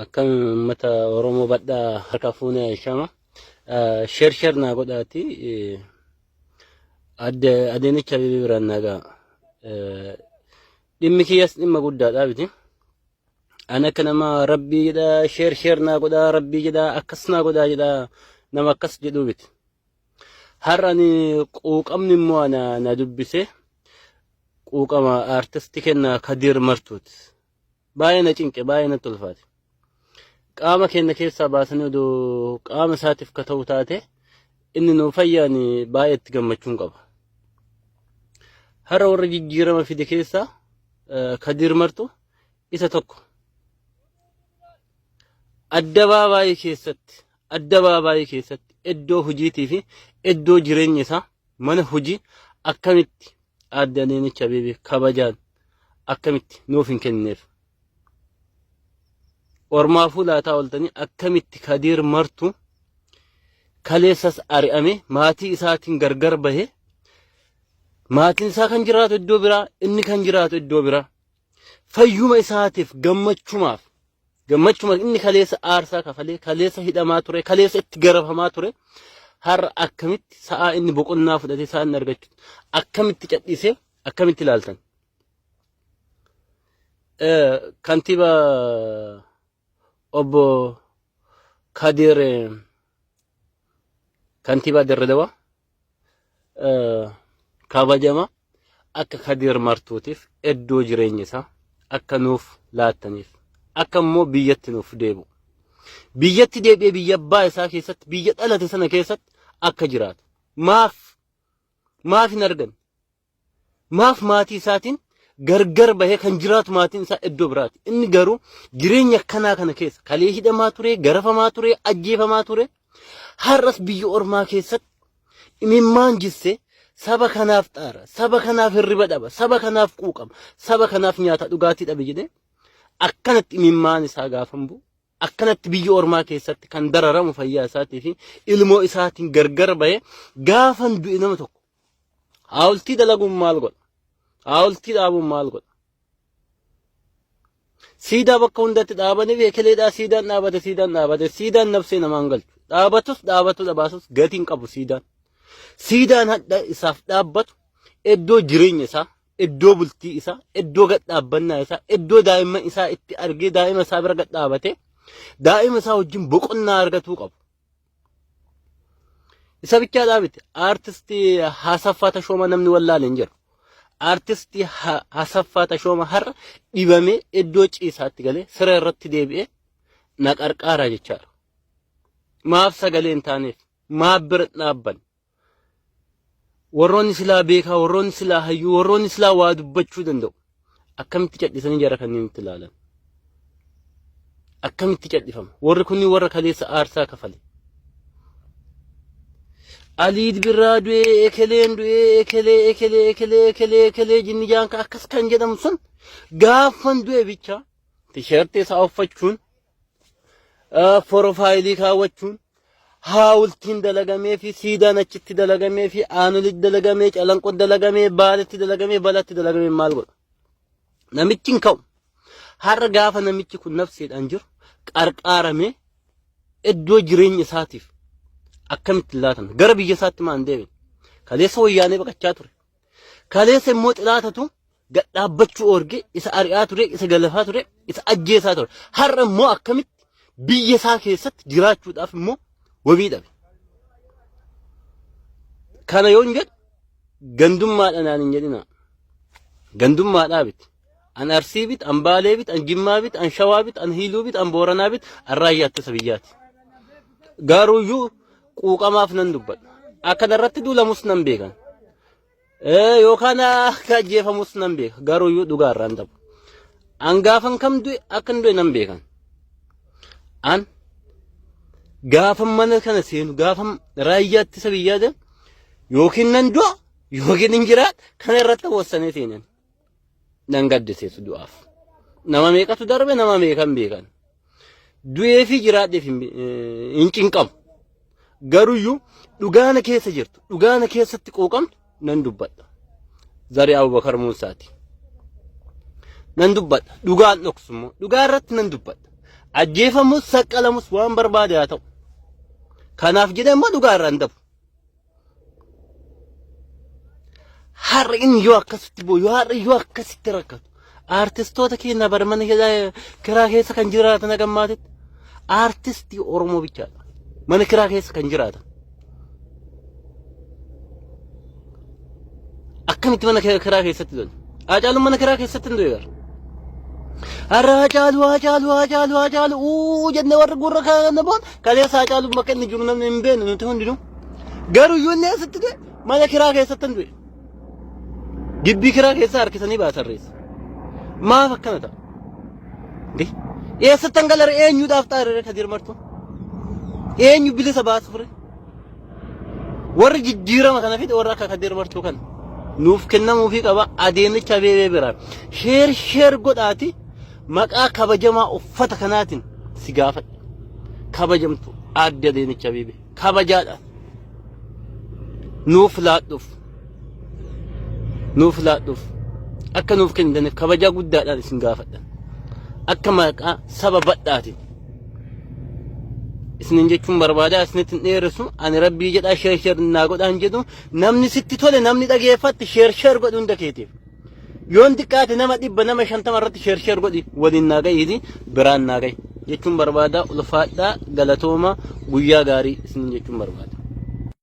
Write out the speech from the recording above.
Akkam uummata Oromoo badhaa harka fuunee shama. Sheer sheer naa godhaati. Adde Adeenicha Abeebee biraan naa ga'a. Dhimmi kiyyas dhimma guddaadha miti. Ani akka nama rabbii jedhaa sheer sheer naa godhaa rabbii jedhaa akkas naa godhaa jedhaa nama akkas jedhuu miti. Har'a ani quuqamni immoo ana na dubbise quuqama aartisti kenna Kadiir Martuuti. Baay'ee na cinqe baay'ee natti ulfaate. Qaama keenya keessaa baasanii odoo qaama isaatiif ka ta'u taate inni nuu fayyaan baay'ee itti gammachuun qaba. Har'a warra jijjiirama fide keessaa Kadiir Martu isa tokko. Addabaabaayii keessatti addabaabaayii keessatti iddoo hojiitii fi iddoo jireenya isaa mana hojii akkamitti aadde Adaanech Abeebee kabajaan akkamitti nuuf hin kennineef. Ormaafuu laataa ooltanii akkamitti Kadiir Martuu kaleessas ari'ame maatii isaatiin gargar bahe maatiin isaa kan jiraatu iddoo biraa inni kan jiraatu iddoo biraa fayyuma isaatiif gammachumaaf gammachuma inni kaleessa aarsaa kafalee kaleessa hidhamaa ture kaleessa itti garafamaa ture har'a akkamitti sa'aa inni boqonnaa fudhatee sa'aa inni argachu akkamitti cadhisee akkamitti ilaaltan. Kantiibaa obbo Kadir kantiibaa Dirredawaa kabajama akka Kadir Martuutiif iddoo jireenya isaa akka nuuf laattaniif akka immoo biyyatti nuuf deebi'u. Biyyatti deebi'ee biyya abbaa isaa keessatti biyya dhalate sana keessatti akka jiraatu. Maaf maaf hin arganne? Maaf maatii isaatiin gargar bahee kan jiraatu maatiin isaa iddoo biraati. Inni garuu jireenya akkanaa kana keessa kalee hidhamaa ture, garafamaa ture, ajjeefamaa ture. Har'as biyya ormaa keessatti imimmaan jisse saba kanaaf xaara, saba kanaaf hirriba dhaba, saba kanaaf quuqama, saba kanaaf nyaata dhugaatii dhabe jedhee akkanatti imimmaan isaa gaafan bu'u. Akkanatti biyya ormaa keessatti kan dararamu fayyaa isaatii fi ilmoo isaatiin gargar bahee gaafan du'e nama tokko Haawultii dalaguun maal godha? Haawultii dhaabuun maal godha? Siidaa bakka hundatti dhaabanii beekeleedhaa siidaan dhaabate siidaan dhaabate siidaan nafsee namaan galchu. Dhaabatus dhaabatu dhabaasus gatiin qabu siidaan. Siidaan hadha isaaf dhaabbatu iddoo jireenya isaa, iddoo bultii isaa, iddoo gad dhaabbannaa isaa, iddoo daa'imman isaa itti argee daa'ima isaa bira gad dhaabate daa'ima isaa wajjin boqonnaa argatuu qabu. Isa bichaadhaa miti. Aartistii Hasaffaa Tashoomaa namni wallaale hin jiru. Aartistii Hasaffaa Tashoomaa har'a dhibamee iddoo ciisaatti galee siree irratti deebi'ee na qarqaaraa jechaadha. Maaf sagalee hin taaneef? Maaf bira hin dhaabbanne? Warroonni silaa beekaa, warroonni silaa hayyuu, warroonni silaa waa dubbachuu danda'u. Akkamitti cadhisanii jara kanneen itti ilaalan? Akkamitti cadhifama? Warri kunniin warra kaleessa aarsaa kafale. Aliid birraa du'ee ekeleen du'ee ekelee ekelee ekelee ekelee ekelee jinni jaanka akkas kan jedhamu sun gaafan du'e bicha tisheertii isaa uffachuun porofaayilii kaawwachuun haawultiin dalagamee fi siidaan achitti dalagamee fi aanolitti dalagamee calanqotti dalagamee baaletti dalagamee balatti dalagamee maal godha? Namichi hin ka'u. Har'a gaafa namichi kun nafseedhaan jiru qarqaaramee iddoo jireenya isaatiif akkamitti laatame gara biyya isaatti maan deebiin kaleessa wayyaanee baqachaa ture. Kaleessa immoo xilaatatu gad dhaabbachuu oorge isa ari'aa ture isa galafaa ture isa ajjeesaa ture. Har'a immoo akkamitti biyya isaa keessatti jiraachuudhaaf immoo wabii dhabe. Kana yoon jedhu gandummaadha naan hin jedhinaa. Gandummaadhaa miti. An Arsii bit, an Baalee bit, an Jimmaa bit, an Shawaa bit, an Hiiluu bit, an Booranaa bit, an Raayyaa Ittisa Biyyaati. Garuuyyuu quuqamaaf nan dubbadha. Akka narratti duulamus nan beekan. Yookaan akka ajjeefamus nan beeka. Garuuyyuu dhugaa irraan dabu. An gaafan kam du'e akkan du'e nan beekan. An gaafan mana kana seenu gaafan raayyaa ittisa biyyaa deemu yookiin nan du'a yookiin hin jiraadha kana irratti wassanee seenan. Nan gaddisiisu du'aaf. Nama meeqatu darbe nama meeqan beekan. Du'ee fi jiraadheef hin cinqamu. Garuyyuu dhugaana keessa jirtu dhugaana keessatti quuqamtu nan dubbadha. Zarii Abubakar Muusaati. Nan dubbadha. Dhugaan dhoksu immoo dhugaa irratti nan dubbadha. Ajjeefamus saqqalamus waan barbaade haa ta'u. Kanaaf jedhee immoo dhugaa irraa hin dabu. Har'a inni yoo akkasitti boo'u, yoo har'a yoo akkasitti rakkatu, aartistoota keenya bar mana kiraa keessa kan jiraatan haga ammaatitti aartistii Oromoo bichaadha. Mana kiraa keessa kan jiraatan. Akkamitti mana kiraa keessatti du'an? Haacaaluun mana kiraa keessatti hin du'e bara. Har'a Haacaaluu Haacaaluu Haacaaluu Haacaaluu uu jennee warri gurra kana boon kaleessa Haacaaluun bakka inni jiru namni hin beeknu nuti hundinuu. Garuu iyyuu inni eessatti du'e mana kiraa keessatti hin du'e. Gibbii kiraa keessaa harkisanii baasan reessa. Maaf akkana ta'a? Eessatti hangalare eenyuudhaaf xaarere Kadir Martuu? Eenyu bilisa baasuuf ree? Warri jijjiirama kana fide warra akka Kadir Martuu kana nuuf kennamuufii qaba adeemicha beebee biraa. Sheer sheer godhaati maqaa kabajamaa uffata kanaatiin si gaafadha. Kabajamtu aadde adeemicha beebee kabajaadhaan nuuf laadhuuf nuuf laadhuuf akka nuuf kennitaniif kabajaa guddaadhaan isin gaafadha. Akka maqaa saba badhaatiin. Isinin jechuun barbaada isinitti hin dheeressu ani rabbii jedhaa sheer sheer naa godhaa hin jedhu namni sitti tole namni dhageeffatte sheer sheer godhi hunda keetiif. Yoon xiqqaate nama 100 nama 50 irratti sheer sheer godhi waliin naa gahiiti biraan naa gahi jechuun barbaada ulfaadhaa galatooma guyyaa gaarii isinin jechuun barbaada.